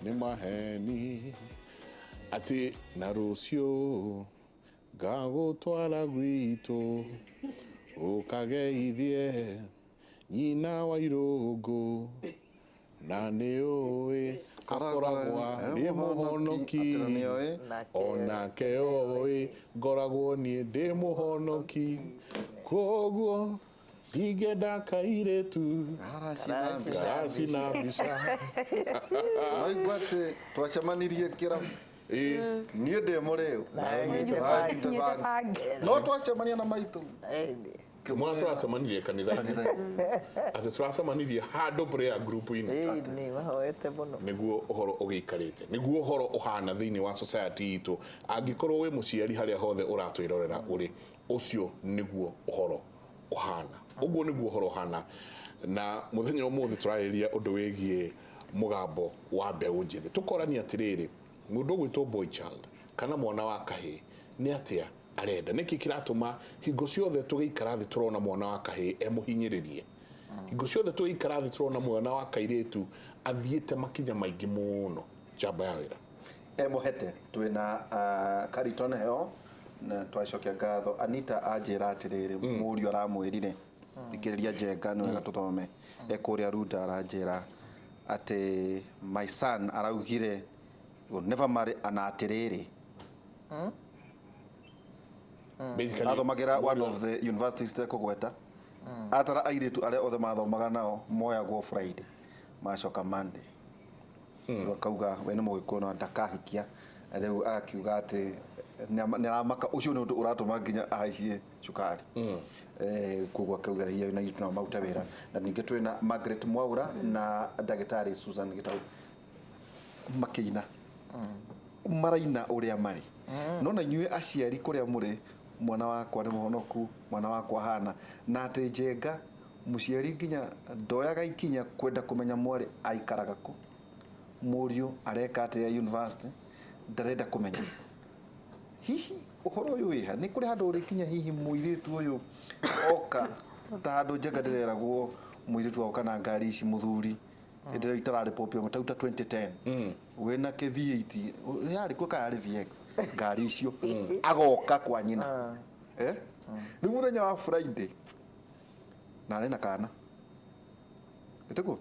Nĩ maheni atĩ na rũciũ ngagũtwara gwitũ ũkageithie nyina wa irũngũ na nĩ ũĩ akoragwo nĩ mũhonoki. Atĩ na nĩoĩ. Onake oĩ ngoragwo niĩ ndĩ mũhonoki, koguo ndingĩenda kairĩtu Aracina mbica. karacina mbica. Waigua atĩ twacemanirie kĩrabu. Ĩ. Niĩ ndĩ mũrĩu. Nawe nyuĩte Nawe bangi. nyuĩte Nyuĩte bangi. bangi. No twacemania na maitũ. Mwana tũracemanirie kanitha-inĩ, atĩ tũracemanirie handũ prayer group-inĩ. Nĩ mahoete mũno. Nĩguo ũhoro ũgĩikarĩte, nĩguo ũhoro ũhana thĩinĩ wa society itũ. Angĩkorwo wĩ mũciari harĩa hothe ũratwĩrorera ũrĩ, ũcio nĩguo ũhoro ũhana, ũguo nĩguo ũhoro ũhana. Na mũthenya ũmũthĩ tũrarĩrĩria ũndũ wĩgiĩ mũgambo wa mbeũ njĩthĩ, tũkorania atĩrĩrĩ, mũndũ ũgwĩtwo boy child kana mwana wa kahĩĩ nĩ atĩa arenda? Nĩkĩ kĩratũma hingo ciothe tũgĩikara thĩ tũrona mwana wa kahĩĩ e mũhinyĩrĩrie, hingo ciothe tũgĩikara thĩ tũrona mwana wa kairĩtu athiĩte makinya maingĩ mũno njamba ya wĩra? Emũhete twĩna Cariton heo na twacokia ngatho. Anita anjĩra atĩrĩrĩ, mũriũ aramwĩrire, thikĩrĩria Njenga, nĩ wega tũthome ekũrĩa Runda, aranjĩra atĩ my son araugire will never marry, ana atĩrĩrĩ Basically, athomagĩra one of the universities tekũgweta, atara airĩtu arĩa othe mathomaga nao moyagwo Friday, macoka Monday. Rĩu akauga we nĩ mũgĩkũyũ no ndakahikia. Rĩu agakiuga atĩ nĩ aramaka, ũcio nĩ ũndũ ũratũma nginya ahaicie cukari. Koguo akauga hihi na ithuĩ no marute wĩra. Na ningĩ twĩna Margaret Mwaura na ndagĩtarĩ Susan Gĩtau makĩina, maraina ũrĩa marĩ. No na inyuĩ aciari kũrĩa mũrĩ, mwana wakwa nĩ mũhonoku, mwana wakwa hana na atĩ Njenga, mũciari nginya ndoyaga ikinya kwenda kũmenya mwarĩ aikaraga kũ, mũriũ areka atĩa university, ndarenda kũmenya. Hihi ũhoro ũyũ wĩha? Nĩ kũrĩ handũ ũrĩkinya hihi mũirĩtu ũyũ oka ta handũ Njenga ndĩreragwo mũirĩtu oka na ngari ici mũthuri hĩndĩ ĩyo itararĩ popular tau ta 2010 wĩna kĩ V8 yarĩ kuo kana yarĩ VX, ngari icio, agoka kwa nyina. Eh? Rĩu mũthenya wa Friday na arĩ na kana ĩtĩkuo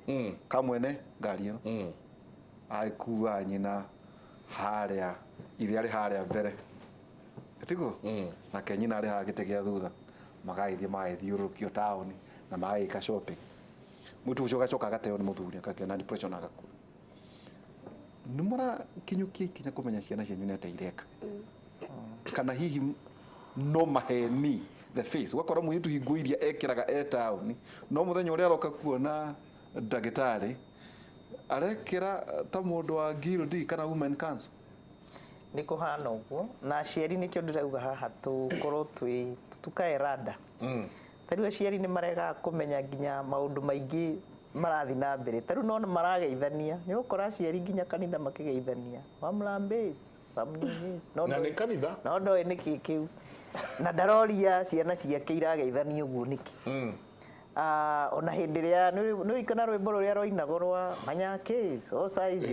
kamwene ngari ĩno, agĩkua nyina harĩa, ithe arĩ harĩa mbere, ĩtiguo, nake nyina arĩ haha gĩtĩ gĩa thutha, magagĩthiĩ magagĩthiũrũrũkio taũni na magagĩka shopping. Mũitu ũcio agacoka agateo nĩ mũthuri, akagĩa na depression, agakua. Nĩ mũrakinyũkia ikinya kũmenya ciana cianyu nĩ atĩa ireka, kana hihi no maheni the face? Ũgakora mũirĩtu hingo iria ekĩraga e taũni, no mũthenya ũrĩa aroka kuona ndagĩtarĩ arekĩra ta mũndũ wa guild kana women council. Nĩ kũhana ũguo na aciari, nĩkĩo ndĩrauga haha tũkorwo twĩ tukae rada. Ta rĩu aciari nĩ maregaga kũmenya nginya maũndũ maingĩ marathiĩ na mbere. Ta rĩu no marageithania, nĩ ũgũkora aciari nginya kanitha makĩgeithania, wamlambis wamnyonyes, no Na nĩ kanitha. No ndoĩ nĩkĩ kĩu na ndaroria ciana ciake irageithania ũguo nĩkĩ. Ah, ona hĩndĩ ĩrĩa nĩ ũririkana rwĩmbo rũrĩa rwainagwo rwa manyakis o size?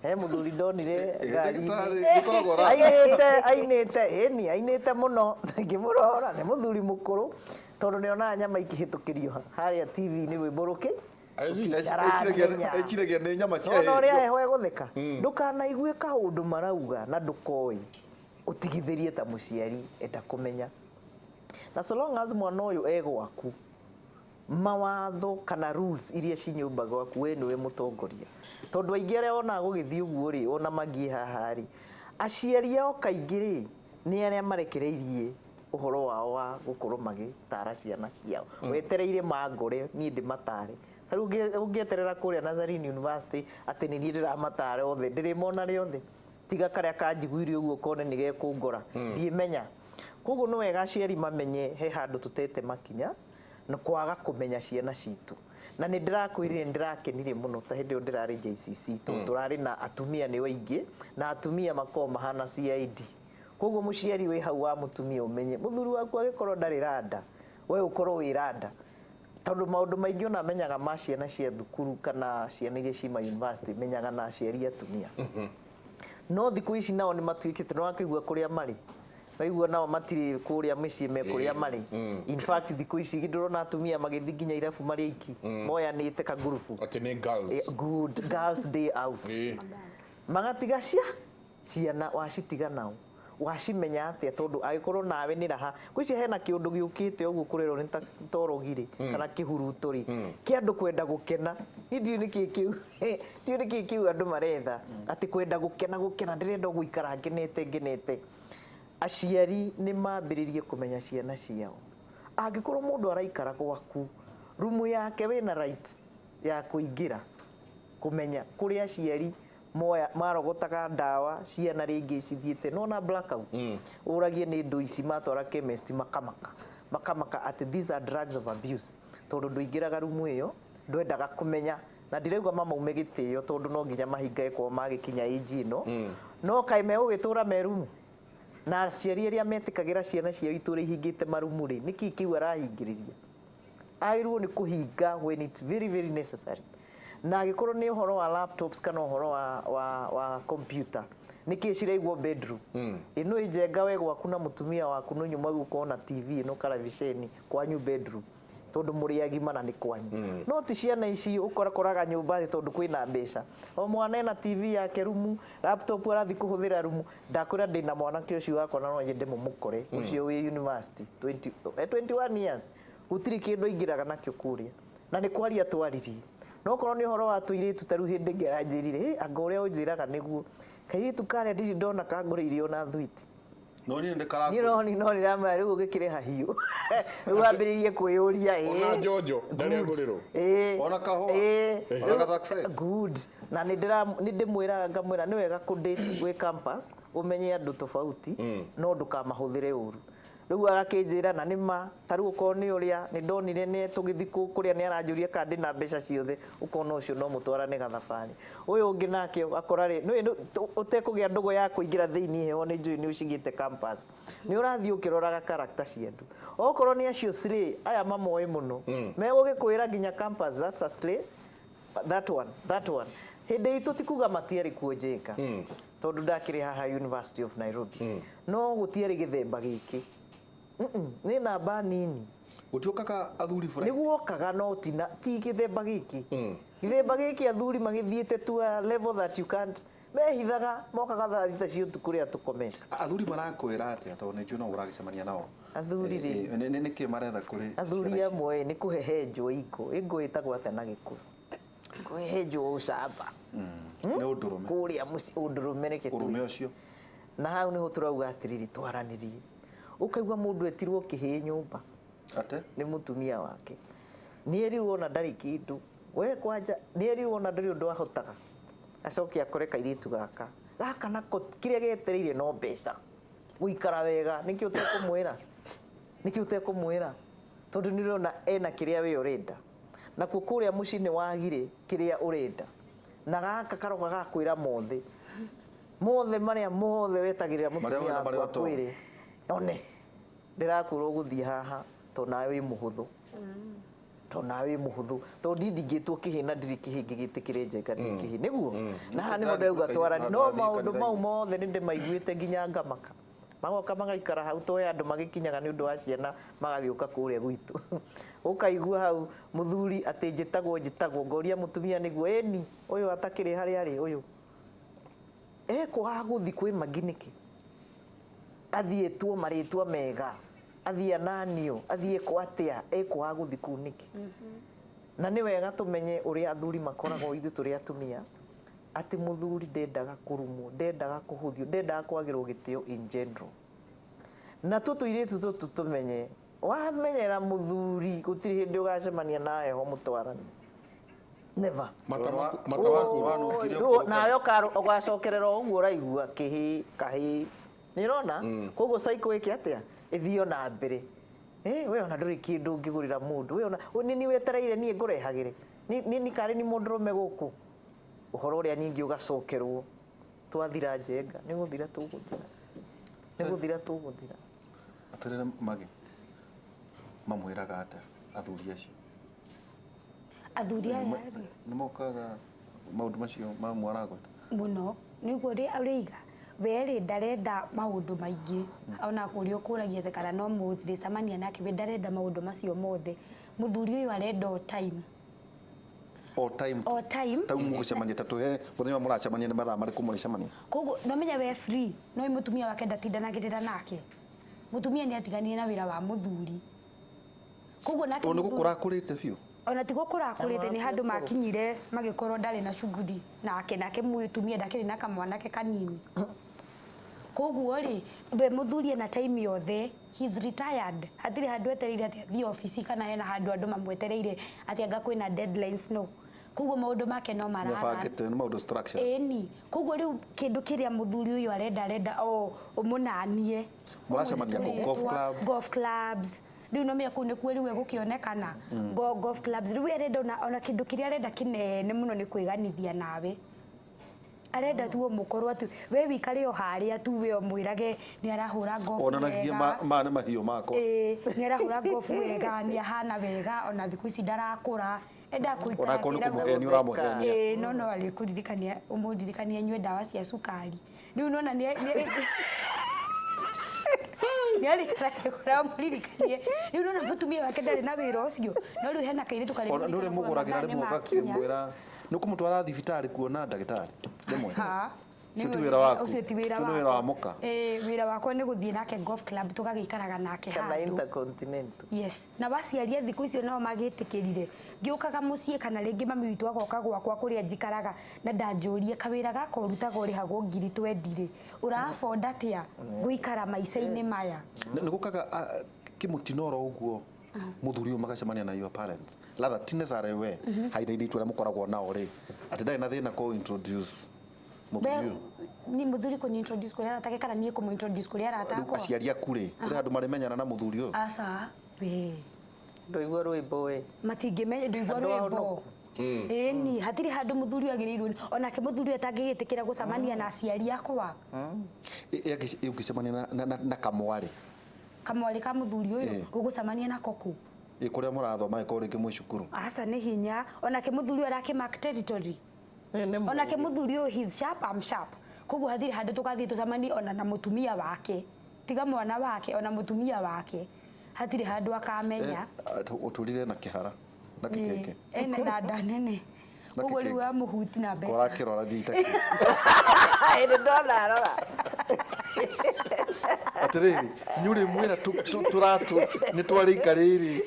He mũthuri ndonire ngari-inĩ. Ndagĩtarĩ gĩkoragwo ra Ainĩte, ainĩte, ĩni ainĩte mũno, ngĩmũrora nĩ mũthuri mũkũrũ, tondũ nĩonaga nyama ikĩhĩtũkĩrio harĩa TV-inĩ, rwĩmbo rũkĩ Aramenya. Eciragia nĩ nyama cia Nona ũrĩa heho egũtheka. Ndũkanaigue kaũndũ marauga na ndũkoĩ ũtigithĩrie ta mũciari, enda kũmenya. Na so long as mwana ũyũ e gwaku, mawatho kana rules iria ci nyũmba gwaku, we nĩwe mũtongoria, tondũ aingĩ arĩa wonaga gũgĩthiĩ ũguo rĩ, ona mangiĩ haha rĩ, aciari ao kaingĩ rĩ nĩ arĩa marekereirie ũhoro wao wa gũkorwo magĩtara ciana ciao. Wetereire mangore niĩ ndĩmatare. Ta rĩu ũngĩeterera kũrĩa Nazarene University atĩ nĩ niĩ ndĩramatara othe, ndĩrĩmona rĩothe tiga karĩa kanjiguire ũguo kone nĩ gekũngora, ndiĩmenya. Koguo nĩ wega aciari mamenye he handũ tũtete makinya na kwaga kũmenya ciana citũ. Na nĩ ndĩrakwĩrire nĩ ndĩrakenire mũno ta hĩndĩ ĩyo ndĩrarĩ JCC, tondũ tũrarĩ na atumia nĩo aingĩ, na atumia makoragwo mahana CID. Koguo mũciari wĩ hau wa mũtumia, ũmenye mũthuri waku agĩkorwo ndarĩ randa, we ũkorwo wĩ randa. Tondũ maũndũ maingĩ ona menyaga ma ciana cia thukuru kana ciana iria cima university, menyaga na aciari atumia. No thikũ ici nao nĩ matuĩkĩte, nĩ wakĩigua kũrĩa marĩ, waigua nao matirĩ kũrĩa mĩciĩ, me kũrĩa marĩ. In fact, thikũ ici ndĩrona atumia magĩthiĩ nginya irabu marĩ aiki, moyanĩte kagurubu. Atĩ nĩ girls. Good girls day out. Magatiga ciana, wacitiga nao wacimenya atĩa? Tondũ angĩkorwo nawe nĩ raha gwĩcia, hena kĩũndũ gĩũkĩte ũguo kũrerwo nĩ ta torogi rĩ, kana kĩhuruto rĩ, kĩa andũ kwenda gũkena. Niĩ ndiũĩ nĩkĩ kĩu, ndiũĩ nĩkĩ kĩu andũ maretha, atĩ kwenda gũkena, gũkena, ndĩrenda gũikara ngenete, ngenete. Aciari nĩ mambĩrĩrie kũmenya ciana ciao. Angĩkorwo mũndũ araikara gwaku, rumu yake wĩna right ya kũingĩra kũmenya kũrĩa aciari moya marogotaga ndawa ciana, rĩngĩ cithiĩte nona blackout, ũragie nĩ ndũ ici matwara chemist, makamaka makamaka atĩ these are drugs of abuse, tondũ ndũingĩraga rumu ĩyo, ndwendaga kũmenya. Na ndirauga mamaume gĩtĩo, tondũ no nginya mahingage kwao magĩkinya age ĩno, no kaĩ megũgĩtũra me rumu na aciari arĩa metĩkagĩra ciana ciao itũre ihingĩte marumu rĩ, nĩkĩ kĩu arahingĩrĩria? Agĩrĩirwo nĩ kũhinga when it's very very necessary. Na angĩkorwo nĩ ũhoro wa laptops kana ũhoro wa computer, nĩkĩ ciraigwo bedroom ĩno? Ĩnjenga we gwaku na mũtumia waku no nyuma gũkorwo na TV ĩno, karabiceni kwanyu bedroom, tondũ mũrĩ agima na nĩ kwanyu. No ti ciana ici ũkorakoraga nyũmba atĩ tondũ kwĩna mbeca, o mwana ena TV yake rumu, laptop arathiĩ kũhũthĩra rumu. Ndakwĩra ndĩna mwanake ũcio wakwa na no nyende mũmũkore, ũcio wĩ university 20, 21 years, gũtirĩ kĩndũ aingĩraga nakĩo kũrĩa, na nĩ kwaria twaririe. No korwo nĩ ũhoro wa tũirĩtu, ta rĩu hĩndĩ ĩngĩ aranjĩrire, "Hĩ, anga ũrĩa ũnjĩraga nĩguo kairĩtu karĩa ndirĩ ndona kangũrĩire ona thwiti." No niĩ Niĩ ndĩkarangũra. No nĩramera rĩu ũgĩkĩrĩha hiũ, rĩu wambĩrĩrie kwĩyũria ĩ. Ona njonjo ndarĩ Good. agũrĩrwo. Ĩ. Ona kahũa. Ĩ. Ona ga success. Good. Na nĩ ndĩmwĩraga, ngamwĩra nĩ wega kũ-date wĩ campus, ũmenye andũ tofauti, no ndũkamahũthĩre ũru. Rĩu agakĩnjĩra na nĩ ma, ta rĩu okorwo nĩ ũrĩa nĩ ndonire nĩ tũgĩthiĩ kũrĩa, nĩ aranjũria kana ndĩna mbeca ciothe, ũkona ũcio no mũtwarane gathabarĩ. Ũyũ ũngĩ nake akora rĩ nĩ ũtekũgĩa ndũgũ ya kũingĩra thĩinĩ heho, nĩ njũĩ nĩ ũcigĩte campus, nĩ ũrathiĩ ũkĩroraga character cia andũ. Okorwo nĩ acio slay aya mamoĩ mũno, megũgĩkwĩra nginya campus, that's a slay, that one, that one. Hĩndĩ itũ ti kuga matiarĩ kuo njĩka, tondũ ndakĩrĩ haha University of Nairobi, no gũtiarĩ gĩthemba gĩkĩ. Nĩ namba nini. Gũtiũkaga athuri Nĩ bũrũri? guokaga, no tina ti gĩthemba gĩkĩ. Gĩthemba gĩkĩ athuri magĩthiĩte to a level that you can't, mehithaga, mokaga thaa 3 cia ũtukũ rĩrĩa tũkomete. Athuri marakwĩra atĩa, tondũ nĩ njũĩ no ũragĩcemania nao? Athuri rĩ? Nĩ kĩ maretha kũrĩ Athuri ciana ici? amwe nĩ kũhehenjwo ingo. Ingo ĩtagwo atĩa na Gĩkũyũ? Kũhehenjwo ũcamba. Nĩ ũndũrũme. Kũrĩa mũciĩ, ũndũrũme reke ũrũme tuge. Ũcio. Na hau nĩho tũrauga atĩrĩrĩ, twaranĩrie. Ũkaigua mũndũ etirwo kĩhĩ nyũmba Ate? Nĩ mũtumia wake. Nĩ erirwo ona ndarĩ kĩndũ we kwanja, nĩ erirwo ona ndũrĩ ũndũ ahotaga, acoke akore kairĩtu gaka gaka nako kĩrĩa getereire no mbeca, gũikara wega. Nĩkĩ ũtekũmwĩra? Nĩkĩ ũtekũmwĩra? Tondũ nĩ ũrona ena kĩrĩa we ũrenda, nakuo kũrĩa mũciĩ nĩ wagire kĩrĩa ũrenda, na gaka karoka gakwĩra mothe mothe marĩa mothe wetagĩrĩra Marĩa mũtumia wona, waku marĩa ũtoĩ. akwĩre. One ndĩrakwĩra ũgũthiĩ haha tondũ nawe wĩ mũhũthũ, tondũ nawe wĩ mũhũthũ, tondũ ndiĩ ndingĩtwo kĩhĩ na ndirĩ kĩhĩ ngĩgĩtĩkĩre njenga ndĩ kĩhĩ nĩguo. Na haha nĩho ndĩrauga twarani no Ndathiĩ maũndũ mau kanitha-inĩ. mothe nĩ ndĩmaiguĩte nginya ngamaka. Magoka magaikara hau toe andũ magĩkinyaga nĩ ũndũ wa ciana, magagĩũka kũrĩa gwitũ, ũkaigua hau mũthuri atĩ njĩtagwo njĩtagwo, ngoria mũtumia nĩguo ĩni ũyũ atakĩrĩ harĩa arĩ, ũyũ ekwaga gũthi kwĩ magi nĩkĩ? Athiĩtwo marĩtwa mega, athiĩ ananio, athiĩ ekwo atĩa, ekwaga gũthi kũu nĩkĩ? Na nĩ wega tũmenye ũrĩa athuri makoragwo ithuĩ tũrĩ atumia, atĩ mũthuri ndendaga kũrumwo, ndendaga kũhũthio, ndendaga kwagĩrwo gĩtĩo in general. Na tũtũ irĩtu tũtũ tũmenye, wamenyera mũthuri gũtirĩ hĩndĩ ũgacemania na heho mũtwarani, never. Mata mata Wanungire. Rĩu nawe ũgacokerera o ũguo ũraigua kĩhĩ kahĩ, nĩ ũrona? Koguo cycle ĩke atĩa? Ĩthio na mbere. We ona ndũrĩ kĩndũ ũngĩgũrĩra mũndũ, we ona nĩ wetereire niĩ ngũrehagĩre nĩ karĩ nĩ mũndũrũme gũkũ, ũhoro ũrĩa ningĩ ũgacokerwo twathira njenga, nĩ gũthira tũgũthira, nĩ gũthira tũgũthira. Atĩrĩrĩ, magi mamwĩraga atĩa athuri acio? Athuri aya rĩ, Nĩ mokaga maũndũ macio ma mwaragweta? Mũno nĩguo ũrĩiga we rĩ, ndarenda maũndũ maingĩ, ona kũrĩa ũkũragia atĩ kana no mũrĩcemania nake, we ndarenda maũndũ macio mothe. Mũthuri ũyũ arenda o time. O time? O time. Tau mũgũcemania, ta tũhe mũthenya mũracemania, nĩ mathaa marĩkũ mũrĩcemania? Koguo nomenya we free, no mũtumia wake ndatindanagĩrĩra nake. Mũtumia nĩ atiganire na wĩra wa mũthuri, koguo nake O nĩ mũthuri- gũkũra akũrĩte biũ. Ona ti gũkũra akũrĩte, nĩ handũ makinyire magĩkorwo ndarĩ na shughuli nake, nake mũtumia ndakĩrĩ na kamwanake kanini. Koguo rĩ, we mũthuri ena time yothe, he's retired, hatirĩ handũ etereire atĩ athiĩ obici kana hena handũ andũ mamwetereire atĩ anga kwĩna deadlines, no koguo maũndũ make no marara. Nĩabangĩte nĩ maũndũ structure. Ĩni, koguo rĩu kĩndũ kĩrĩa mũthuri ũyũ arenda, arenda o ũmũnanie. Mũracemania kũ? Golf club? Golf clubs. Rĩu no menya kũu nĩkuo rĩu egũkĩonekana. Golf clubs. Rĩu arenda ona kĩndũ kĩrĩa arenda kĩnene mũno nĩ kwĩganithia nawe. Arenda tu ũmũkorwo atĩ we wikare o harĩa tu, we ũmwĩrage nĩ arahũra golf Onanagia wega. ma nĩ mahiũ makwa. Ĩĩ, nĩ arahũra golf wega, nĩ ahana wega, ona thikũ ici ndarakũra, enda kũikara Onakorwo nĩ akĩragwo- kũmũhenia ũramũhenia. Ĩĩ, no arĩkũririkania, ũmũririkanie anyue ndawa cia cukari. Rĩu nona nĩ arĩikaraga ũmũririkanie. Rĩu nona mũtumia wake ndarĩ na wĩra ũcio, no rĩu hena kairĩtu karĩ Ona nĩ ũrĩmũgũragĩra rĩmwe, ũgakĩmwĩra nĩ ũkũmũtwara thibitarĩ kuona ndagĩtarĩ rĩmwe? Aca. Ũcio ti wĩra waku. Ũcio ti wĩra Ũcio nĩ wĩra wa mũka. Ĩĩ, wĩra wakwa nĩ gũthiĩ nake golf club, tũgagĩikaraga nake kana handũ. Intercontinental. Yes, na waciari a thikũ icio nao magĩtĩkĩrire ngĩũkaga mũciĩ, kana rĩngĩ mami witũ agoka gwakwa kũrĩa njikaraga, na ndanjũrie, kawĩra gaka ũrutaga ũrĩhagwo ngiri 20 rĩ, ũra-afford atĩa gũikara maica-inĩ maya? Nĩ gũkaga kĩmũtino oro ũguo, mũthuri ũyũ magacemania na your parents, rather ti necessarily we, haina airĩtu arĩa mũkoragwo nao rĩ, atĩ ndarĩ na thĩna kũ introduce mũthuri ũyũ? Ni mũthuri kũni introduce kũrĩa arata ake kana niĩ kũmũ introduce kũrĩa arata Rĩu akwa? Aciari aku rĩ, kũrĩ handũ marĩmenyana na mũthuri ũyũ? Aca we. Ndũigua rwĩmbo we. Matingĩmenya ndũigua Andũ rwĩmbo. ahonoku. Ĩni, hatirĩ handũ mũthuri ũyũ agĩrĩirwo, onake mũthuri ũyũ atangĩgĩtĩkĩra gũcemania na aciari akwa. Ũngĩcemania na kamwarĩ? Kamwarĩ ka mũthuri ũyũ? Ĩĩ. Ũgũcemania nako kũ? Ĩ kũrĩa mũrathoma, ĩkorwo rĩngĩ mwĩ cukuru. Aca, nĩ hinya. Onake mũthuri ũyũ arakĩmark territory. Nĩ Onake mũũgĩ. mũthuri ũyũ, he's sharp, I'm sharp, koguo hatirĩ handũ tũgathiĩ tũcemanie ona na mũtumia wake, tiga mwana wake, ona mũtumia wake hatirĩ handũ akamenya. Ũtũrire na kĩhara na kĩkenge. Ene na nda nene. Na Koguo rĩu kĩkenge. wamũhuti na mbeca. Korakĩrora thiita. Ĩndĩ ndona arora. Atĩrĩrĩ, nĩ ũrĩ mwĩra tũratũ nĩ twarĩika rĩrĩ,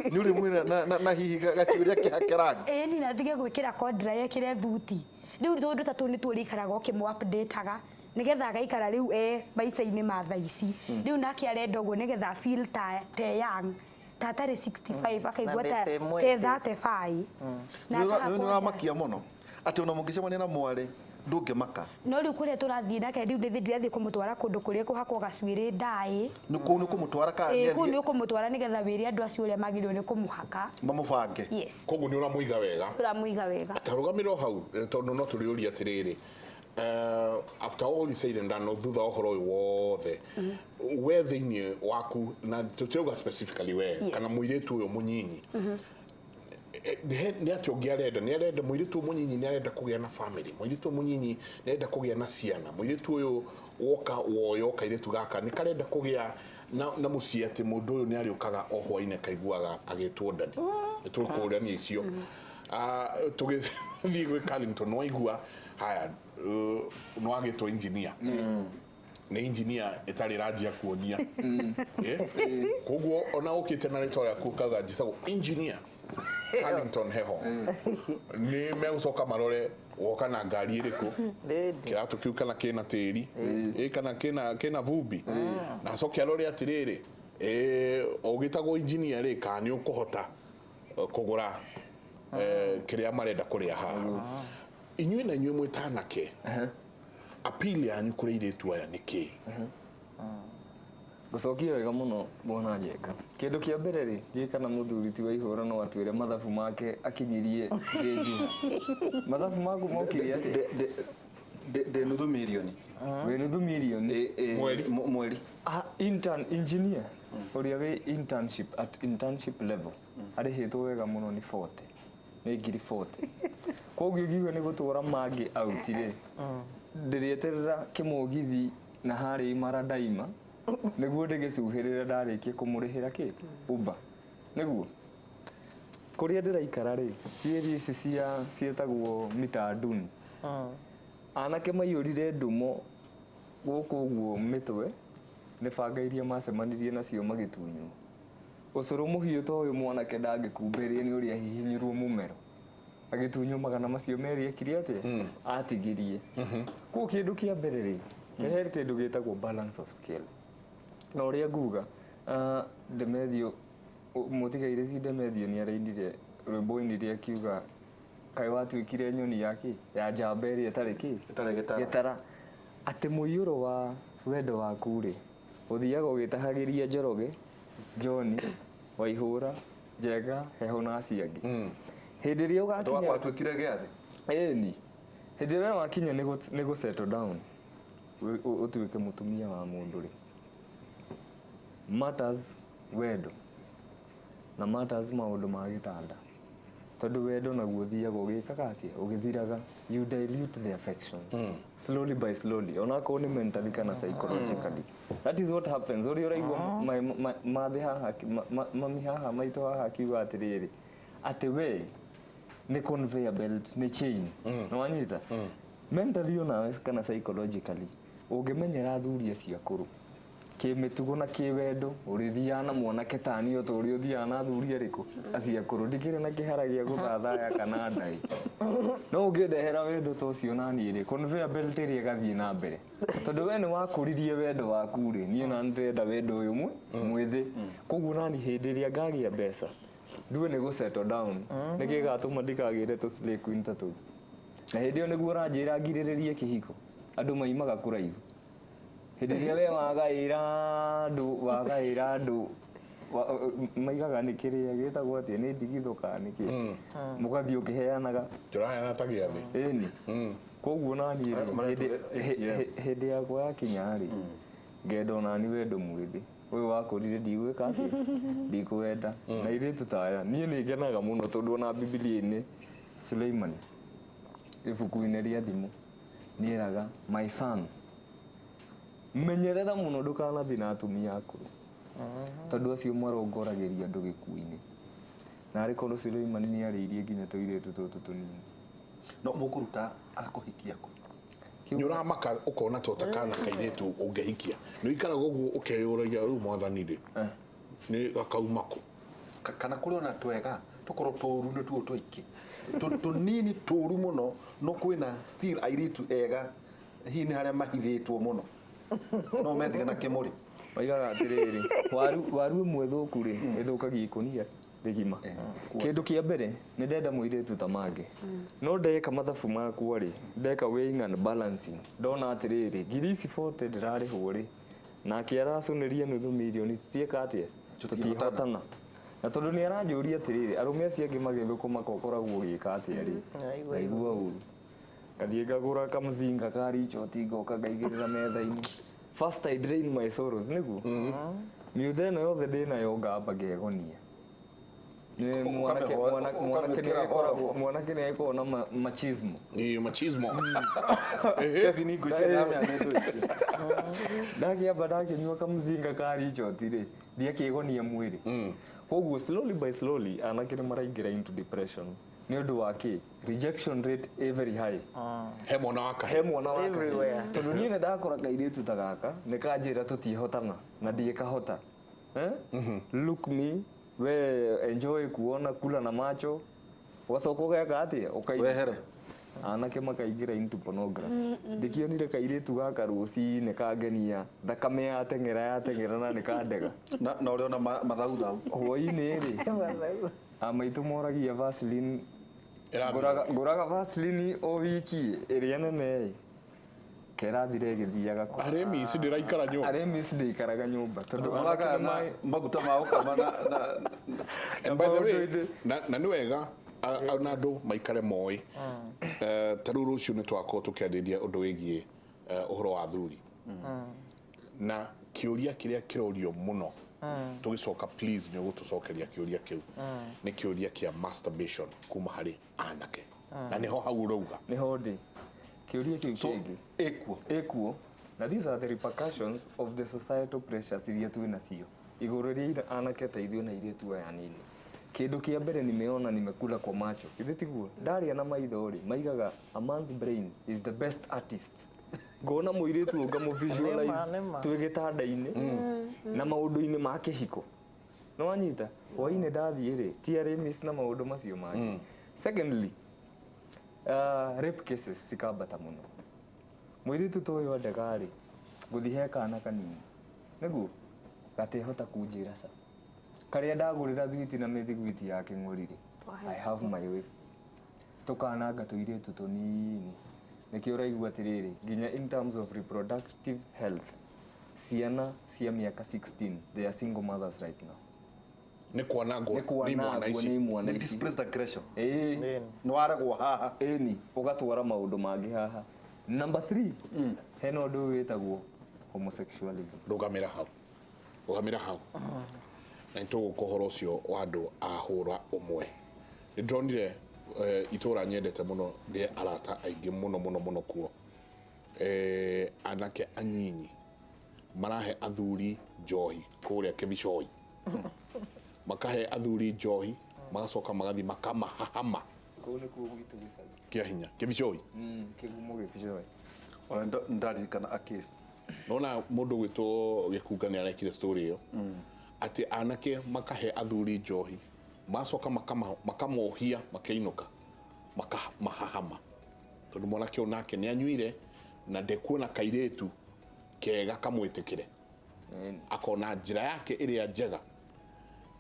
nĩ ũrĩ mwĩra na hihi gacuĩrĩ akĩhake rangi? Ĩni, na atige gwĩkĩra kondra, ekĩre thuti. Rĩu tũndũ ta tũu nĩtuo ũrĩikaraga ũkĩmũ-updateaga nĩgetha agaikara rĩu e maica-inĩ ma thaa ici. Rĩu nake arenda ũguo nĩgetha feel ta te young, ta atarĩ 65, akaigua Na ta nĩ mwende. te 35. Na Nĩ akahakwo ũramakia mũno atĩ ona mũngĩcemania na mwarĩ ndũngĩmaka. No rĩu kũrĩa tũrathiĩ nake rĩu nĩ ndĩrathiĩ kũmũtwara kũndũ kũrĩa kũhakwo gacuĩrĩ ndaĩ. Nĩ kũu nĩ kũmũtwara kana Ĩĩ, nĩ kũu athiĩ nĩ ũkũmũtwara nĩgetha wĩre andũ acio ũrĩa magĩrĩirwo nĩ kũmũhaka. Mamũbange. Yes. Koguo nĩ ũramũiga wega. Ũramũiga wega. Tarũgamĩra o hau, tondũ no tũrĩũria atĩrĩrĩ, after all is said and done, no thutha wa ũhoro ũyũ wothe, we thĩinĩ waku, na tũtirauga specifically we kana mũirĩtu ũyũ mũnyinyi, nĩ atĩa ũngĩ arenda? Nĩ arenda mũirĩtu ũyũ mũnyinyi, nĩ arenda kũgĩa na family? Mũirĩtu ũyũ mũnyinyi nĩ arenda kũgĩa na ciana? Mũirĩtu ũyũ woka woyo kairĩtu gaka nĩ karenda kũgĩa na mũciĩ, atĩ mũndũ ũyũ nĩ arĩũkaga o hwainĩ akaiguaga agĩtwo daddy? Nĩ tũkũrania icio. Tũgĩthiĩ gwĩ Carlington, waigua haya, nĩ wagĩtwo engineer, nĩ engineer ĩtarĩ ĩranjia kuonia. Koguo ona ũkĩte na rĩtwa rĩaku ũkauga njĩtagwo Engineer Carlington Heho, nĩ megũcoka marore woka na ngari ĩrĩkũ, Rĩndĩ. kĩratũ kĩu kana kĩna tĩri, ĩ kana kĩna vumbi, na acoke arore atĩrĩrĩ, ũgĩtagwo engineer rĩ, kana nĩ ũkũhota kũgũra kĩrĩa marenda kũrĩa haha. Inyuĩ na inyuĩ mwĩ ta anake, appeal yanyu kũrĩ airĩtu aya nĩ kĩ? Ngũcokia wega mũno, bwana Njenga. Kĩndũ kĩa mbere rĩ, ndiũĩ kana mũthuri ti wa ihũra no atwĩre mathabu make akinyirie ngĩnji. Mathabu maku mokire atĩa? Ndĩ nuthu mirioni. Wĩ nuthu mirioni? Mweri. Mweri. Ah, intern engineer ũrĩa wĩ internship, at internship level, arĩhĩtwo wega mũno nĩ 40. Nĩ ngiri 40. Koguo ngiuga nĩ gũtwara mangĩ out rĩ, ndĩrĩeterera kĩmũgithi na harĩa Imara Daima nĩguo ndĩgĩcuhĩrĩre ndarĩkia kũmũrĩhĩra kĩ Uber. Nĩguo kũrĩa ndĩraikara rĩ, ti area ici cia ciĩtagwo mitanduni. Anake maiyũrire ndumo gũkũ ũguo mĩtwe nĩ banga iria macemanirie nacio magĩtunywo. Ũcũrũ mũhiũ ta ũyũ mwanake ndangĩkumbĩria nĩ ũrĩa ahihinyirwo mũmero agĩtunywo magana macio merĩ ekire atĩa atigirie. Koguo kĩndũ kĩa mbere rĩ, he kĩndũ gĩtagwo balance of scale. Na ũrĩa nguga, Demethio mũtigairĩ ti Demethio nĩ arainire rwĩmbo ainire akiuga kaĩ watuĩkire nyoni ya kĩ ya njamba ĩrĩa ĩtarĩ kĩ Ĩtarĩ gĩtara. Gĩtara. Atĩ mũiyũro wa wendo waku rĩ, ũthiaga ũgĩtahagĩria Njoroge, John, Waihũra, Njenga, Heho na acio angĩ. Hĩndĩ ĩrĩa ũgakinya Watuĩkire gĩathĩ. Ĩni. Hĩndĩ ĩrĩa wakinya nĩ gũ settle down, ũtuĩke mũtumia wa mũndũ rĩ, matters wendo na matters maũndũ ma gĩtanda. Tondũ wendo naguo ũthiaga ũgĩkaga atĩa, ũgĩthiraga. You dilute the affections slowly by slowly, onakorwo nĩ mentally kana psychologically. That is what happens. Ũrĩa ũraigua mathĩ haha, mami haha, maitũ haha akiuga atĩrĩrĩ, atĩ we nĩ conveyor belt, nĩ chain. Nĩ wanyita? Mentally onawe kana psychologically, ũngĩmenyera athuri acio akũrũ kĩmĩtugo na kĩwendo, ũrĩthiaga na mwanake tani o ta ũrĩa ũthiaga na athuri arĩkũ acio akũrũ. Ndikĩrĩ na kĩhara gĩa gũthathaya kana ndaĩ, no ũngĩndehera wendo ta ũcio naniĩ rĩ, conveyor belt ĩrĩa ĩgathiĩ na mbere, tondũ we nĩ wakũririe wendo waku rĩ, niĩ na ndĩrenda wendo ũyũ mwĩthĩ. Koguo nani hĩndĩ ĩrĩa ngagĩa mbeca ndue nĩ gũ settle down, nĩkĩ gĩgatũma ndikagĩre tũ slay queen ta tũu? Na hĩndĩ ĩyo nĩguo ũranjĩra ngirĩrĩrie kĩhiko. Andũ maimaga kũraihu. Hĩndĩ ĩrĩa we wagaĩra andũ, wagaĩra andũ maigaga nĩ kĩrĩa gĩtagwo atĩa, nĩ ndigithũ kana nĩ kĩ, mũgathiĩ ũkĩheanaga. Tũraheana ta gĩathĩ. Ĩni. Koguo naniĩ rĩ, Maretwo hĩndĩ ATM. Hĩndĩ yakwa yakinya rĩ, ngenda onani wendo mwĩthĩ ũyũ wakũrire ndigwĩka atĩa, ndikũwenda. Na airĩtu ta aya niĩ nĩ ngenaga mũno, tondũ ona Bibilia-inĩ Suleimani ibuku-inĩ rĩa Thimo nĩeraga, "My son, menyerera mũno ndũkanathiĩ na atumia akũrũ, tondũ acio marongoragĩria andũ gĩkuũ-inĩ." Na arĩ korwo Suleimani nĩ arĩirie nginya tũirĩtu tũtũ tũnini. No mũkũruta akũhikia kũ? Nĩ ũramaka ũkona ta ũtakana kairĩtu ũngĩhikia. Nĩ ũikaraga ũguo ũkeyũragia, rĩu mwathani rĩ, nĩ gakauma kũ? Kana kũrĩ ona twega tũkorwo tũru nĩtuo tũingĩ, tũnini tũru mũno, no kwĩna still airĩtu ega, hihi nĩ harĩa mahithĩtwo mũno no methire na kĩmũrĩ. Oigaga atĩrĩrĩ, waru ĩmwe thũku rĩ, ĩthũkagia ikũnia rĩgima. Kĩndũ kĩa mbere nĩ ndenda mũirĩtu ta mange, no ndeka mathabu makwa rĩ, ndeka weighing and balancing, ndona atĩrĩrĩ, ngiri ici 40 ndĩrarĩhwo rĩ, nake aracũnĩria nuthu mirioni, tutiĩka atĩa, tũtiĩhotana. Na tondũ nĩ aranjũria atĩrĩrĩ, arũme acio angĩ magĩthũkũma ko ũkoragwo ũgĩka atĩa rĩ, ngaigua ũru, ngathiĩ ngagũra kamũcinga ka richoti, ngoka ngaigĩrĩra metha-inĩ. First I drain my sorrows, nĩguo miutha ĩno yothe ndĩnayo ngamba ngegonia. Nĩ mwanake mwanake nĩ Ũkamĩkĩra agĩkoragwo, mwanake nĩ agĩkoragwo na machismo. Ĩ, machismo. Kevin, ngwĩciria nĩamenya nĩ ndũĩ. Ndakĩamba ndakĩnyua kamũcinga ka richoti rĩ, ndiakĩgonia mwĩrĩ. Koguo slowly by slowly anake nĩ maraingĩra into depression nĩ ũndũ wa kĩ rejection rate ĩ very high. He mwana wa kahĩĩ. He mwana wa kahĩĩ. Everywhere. Tondũ niĩ nĩ ndakora kairĩtu ta gaka nĩ kanjĩra tũtiĩhotana na ndiĩkahota, eh? Look me, we enjoy kuona kula na macho, ũgacoka ũgeka atĩa, ũkaigua Wehere. Anake makaingĩra into pornography. Ndĩkĩonire kairĩtu gaka rũcinĩ kangenia, thakame yateng'era yateng'era na nĩ kandega. Na ũrĩ ona mathauthau. Hwainĩ rĩ, amaitũ moragia Vaseline. Ĩrathira. Ngũraga Vaseline o wiki ĩrĩa nene ĩ kerathire ĩgĩthiaga kũ. Arĩmi ici ndĩraikara nyũmba. Arĩmi ici ndĩikaraga nyũmba tondũ anake Mũragaga nĩ na maguta ma gũkama na And by the way, maũndũ-inĩ. na nĩ wega na andũ maikare moĩ. Ta rĩu rũciũ nĩ twakorwo tũkĩarĩrĩria ũndũ wĩgiĩ ũhoro wa athuri, na kĩũria kĩrĩa kĩrorio mũno Tũgĩcoka, please, nĩ ũgũtũcokeria kĩũria kĩu. Nĩ kĩũria kĩa masturbation kuma harĩ anake, na nĩho hau ũrauga. Nĩho ndĩ kĩũria kĩu So kĩngĩ. Ĩkuo. Ĩkuo, na these are the repercussions of the societal pressures iria twĩ nacio igũrũ rĩa anake ta ithuĩ na airĩtu aya nini. Kĩndũ kĩa mbere nimeona, nimekula kwa macho, ithe tiguo ndaria na maitho rĩ, maigaga a man's brain is the best artist. Ngona mũirĩtu ũyũ ngamũ visualize Nĩma, nĩma. twĩ gĩtanda-inĩ na maũndũ-inĩ ma kĩhiko. Nĩ wanyita hwainĩ ndathiĩ rĩ, ti arĩ miss na maũndũ macio mangĩ. Secondly, rape cases cikambata mũno. Mũirĩtu ta ũyũ andega rĩ, ngũthiĩ he kana kanini nĩguo gatehota kunjĩra ca karĩa ndagũrĩra thwiti na mĩthiguiti ya kĩng'ũri rĩ, I have my way. Tũkananga tũirĩtu tũnini. Nĩkĩo ũraigua atĩrĩrĩ, nginya in terms of reproductive health, ciana cia mĩaka 16, they are single mothers right now. Nĩ kwanangwo nĩ nĩ imwana kwanangwo ici. nĩ imwana Nĩ ici. displaced aggression. Ĩĩ. Nĩ waregwo haha. Ĩni, ũgatwara maũndũ mangĩ haha. Number 3, hena ũndũ ũyũ wĩtagwo homosexualism. Rũgamĩra hau, rũgamĩra hau, na nĩtũgũka ũhoro ũcio wa andũ a hũra ũmwe. Nĩ ndĩronire itũra nyendete mũno, rĩa arata aingĩ mũno mũno mũno kuo, anake anyinyi marahe athuri njohi kũrĩa Kĩbicoi, makahe athuri njohi, magacoka magathiĩ makamahahama. Kũu nĩkuo gwitũ gĩcagi. Kĩa hinya Kĩbicoi. Kĩgumo Gĩbicoi. Ona ndaririkana a case. Nona mũndũ gwĩtwo Gĩkunga nĩ arekire story ĩyo, atĩ anake makahe athuri njohi, magacoka makamohia, makĩinũka makamahahama, tondũ mwanake ũyũ nake nĩ anyuire na ndekuona kairĩtu kega kamwĩtĩkĩre, akona njĩra yake ĩrĩa njega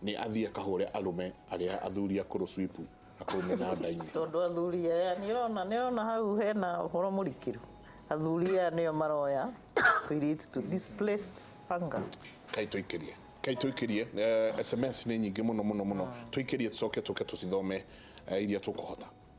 nĩ athiĩ akahũre arũme arĩa athuri akũrũ swipu na kũu mĩnanda-inĩ. Tondũ athuri aya nĩ ũrona hau hena ũhoro mũrikĩru. Athuri aya nĩo maroya tũirĩtu tu, displaced anger. Kai tũikĩrie, kai tũikĩrie. SMS nĩ nyingĩ mũno mũno mũno. Tũikĩrie, tũcoke tũke tũcithome iria tũkũhota.